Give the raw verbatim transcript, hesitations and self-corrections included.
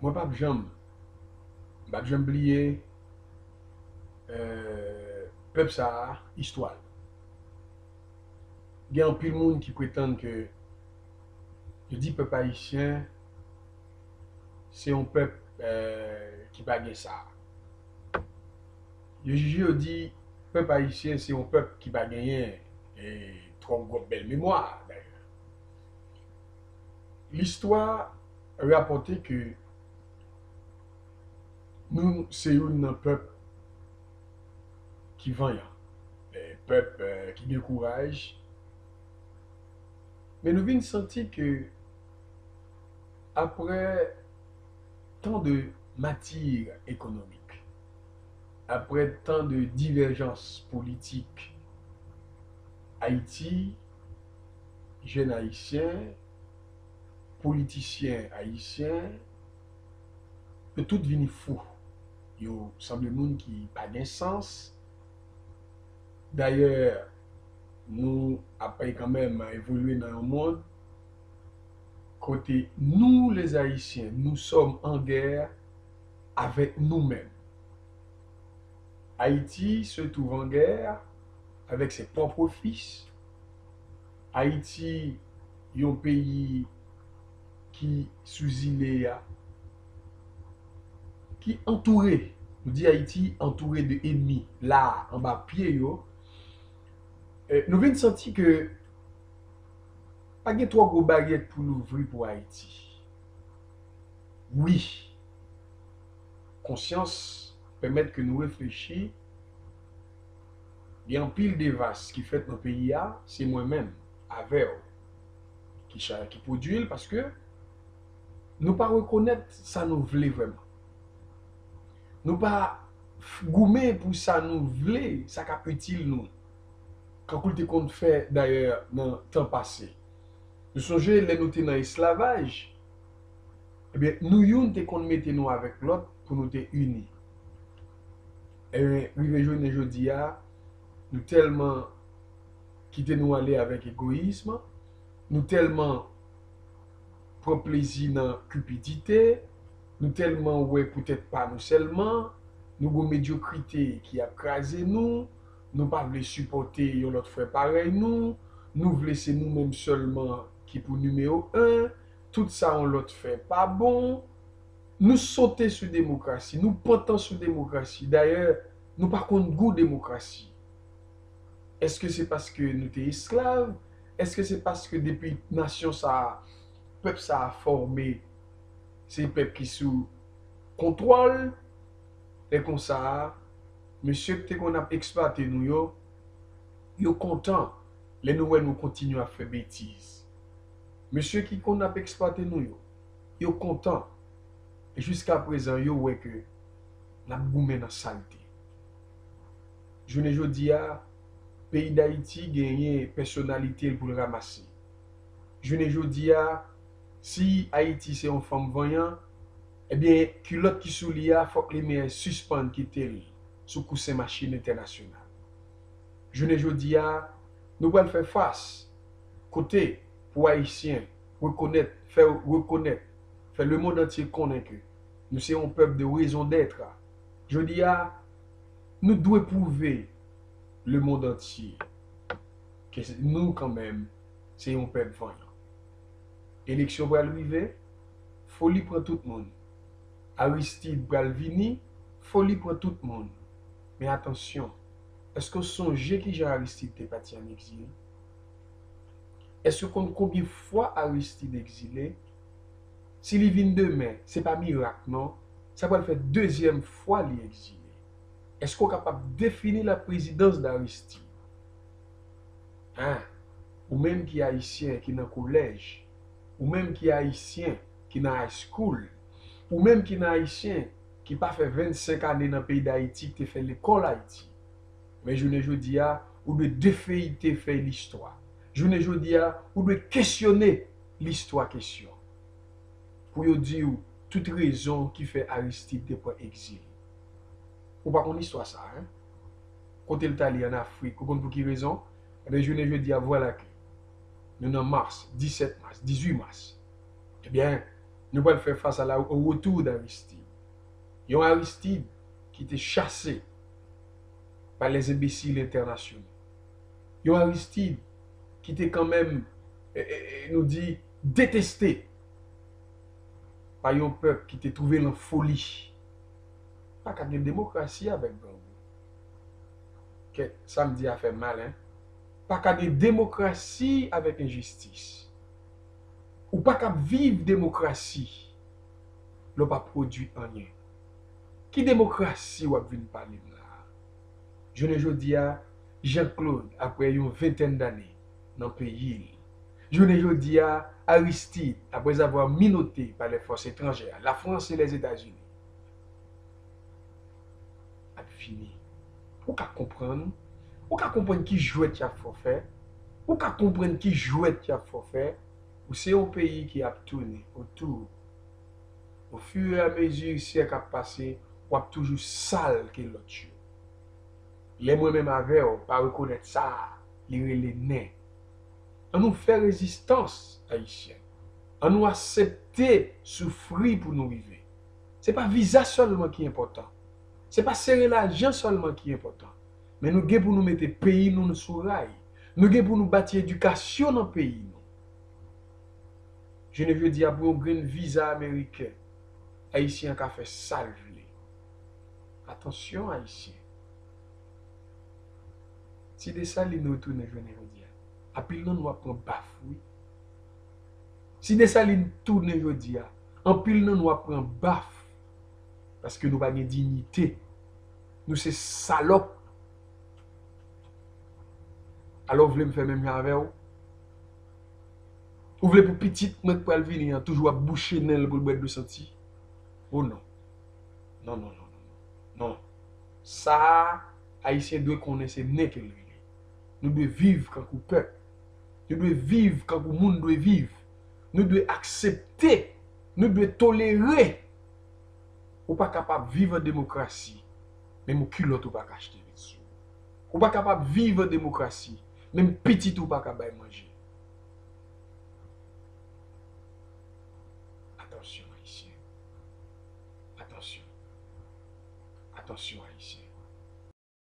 Mwen p ap janm, m p ap janm bliye, eh, pèp sa a, istwa l. Gen anpil moun ki pretann ke yo di pèp ayisyen se yon pèp, eh, ki pa gen sa. Yo jije, yo di pèp ayisyen se yon pèp ki pa genyen, eh, twòp gwo bèl memwa, dayè. Listwa rapòte ke nou se youn nan pèp ki vanyan, eh, pèp, eh, ki gen kouraj. Men nou vin santi ke, apre tan de mati ekonomik, apre tan de divèjans politik, Ayiti, jèn ayisyen, politisyen ayisyen, yo tout vini fou. Yo sanble moun ki pa gen sans. Dayè, nou ap kanmenm evolye nan yon mond kote nous, les Haïtiens, nous sommes en guerre avec nous-mêmes. Haïti se trouve en guerre avec ses propres fils. Ayiti, yon peyi ki sou zile a, ki antoure, nou di Ayiti antoure de enmi, la, anba pye yo. Eh, nou vin santi ke pa gen twò gwo baryè pou louvri pou Ayiti. Wi, konsyans pèmèt ke nou reflechi. Gen anpil devas ki fèt nan peyi a, se mwen menm avè w ki cha-, ki pwodui l, paske nou pa rekonèt sa nou vle vrèman. Nou pa f-, goumen pou sa nou vle, sa k ap itil nou, kankou l te konn fè dayè nan tan pase. Nou sonje lè nou te nan esklavaj, ebyen, nou youn te konn mete nou avèk lòt pou nou te ini. Ebyen, rive jounen jodi a, nou tèlman kite nou ale avèk egoyis, nou tèlman pran plezi nan kipidite, nou tèlman wè pou tèt pa nou sèlman, nou gon medyokrite ki ap kraze nou, nou pa vle sipòte yon lòt frè parèy nou, nou vle se nou menm sèlman ki pou nimewo en, tout sa yon lòt fè pa bon. Nou sote sou demokrasi, nou pantan sou demokrasi. Dayè, nou pa konn gou demokrasi. Èske se paske nou te esklav? Èske se paske depi nasyon sa a, pèp sa a fòme, se pèp ki sou kontwòl? Lè konsa a, mesye ki te konn ap eksplwate nou yo, yo kontan lè nou wè nou kontinye ap fè betiz. Mesye ki konn ap eksplwate nou yo, yo kontan. E jiska prezan, yo wè ke n ap goumen nan salte. Jounen jodi a, peyi Dayiti genyen pèsonalite l pou l ranmase. Jounen jodi a, si Ayiti se yon fanm vanyan, ebyen, kilòt ki sou li a, fòk limyè sispann kite l sou kousen machin entènasyonal. Jounen jodi a, nou pral fè fas kote pou Ayisyen rekonèt, fè rekonèt, fè lemonn antye konnen ke nou se yon pèp de raison d'être. Jodi a, nou dwe pwouve lemonn antye ke se, nou kanmenm, se yon pèp vanyan. Eleksyon pral rive, foli pran tout moun. Aristide pral vini, foli pran tout moun. Men atansyon, èske w sonje kijan Aristide te pati ann egzil? Èske w konn konbyen fwa Aristide egzile? Si li vin demen, se pa mirak non, sa pral fè dezyèm fwa li egzile. Èske w kapab defini la présidence d'Aristide? Hein? Ou menm ki ayisyen ki nan kolèj, ou menm ki ayisyen ki nan high school, ou menm ki nan ayisyen ki pa fè vennsenk ane nan peyi Dayiti, ki te fè lekòl Ayiti. Men jounen jodi a, ou dwe defeyite fèy listwa. Jounen jodi a, ou dwe kesyone listwa kesyon. Pou yo di w tout rezon ki fè Aristide te pran egzil. Ou pa konn istwa sa, hein? Kote l t ale ann Afrik, ou konn pou ki rezon? Ebyen, jounen jodi a, vwala ke nou nan mas, disèt mas, dizuit mas. Ebyen, Nou pral fè fas a la, au retour d'Aristide. Yon Aristide ki te chase pa les imbéciles internationaux. Yon Aristide ki te kanmenm, e, e, e, nou di, deteste pa yon pèp ki te twouve l an foli. Pa ka gen demokrasi avèk grangou. Kèt, sa m di a fè mal, en. Pa ka gen demokrasi avèk enjistis. Ou pa ka viv demokrasi lè w pa pwodui anyen. Ki demokrasi w ap vin pale m la a? Jounen jodi a, Jean Claude, apre yon ventèn dane nan peyi l. Jounen jodi a, Aristide, après avoir minotté par les forces étrangères, la France et les États-Unis, ap vini. Ou ka konprann? Ou ka konprann ki jwèt y ap fè w fè? Ou ka konprann ki jwèt y ap fè w fè? Ou se yon peyi ki ap tounen otou. Au fur et à mesure syèk ap pase, w ap toujou sal ke lòt yo. Lè mwen menm avè w pa rekonèt sa, li rele nen. Ann nou fè rezistans, Ayisyen. Ann nou aksepte soufri pou nou rive. Se pa viza sèlman ki enpòtan. Se pa sere lajan sèlman ki enpòtan. Men nou gen pou nou mete peyi nou sou ray. Nou gen pou nou bati edikasyon nan peyi nou. Jounen jodi a, pou yon grenn viza ameriken, Ayisyen an ka fè sa l vle. Atansyon, Ayisyen. Si Desalin retounen jounen jodi a, anpil nan nou ap pran baf, wi. Si Desalin tounen jodi a, anpil nan nou ap pran baf. Paske nou pa gen diyite. Nou se salòp. Alò, w vle m fè menm jan avè w? Ou vle pou pitit mwen k pral vini an toujou ap bouche nen l pou l bwè dlo santi? O non. Non, non, non, non, non. Non. Sa a, Ayisyen dwe konnen se nen ke l rele. Nou dwe viv kankou pèp. Nou dwe viv kankou moun dwe viv. Nou dwe aksepte. Nou dwe tolere. Ou pa kapab viv an demokrasi, menm yon kilòt ou pa ka achte vin sou ou. Ou pa kapab viv an demokrasi, menm pitit ou pa ka bay manje. Atansyon, Ayisyen. Atansyon. Atansyon, Ayisyen.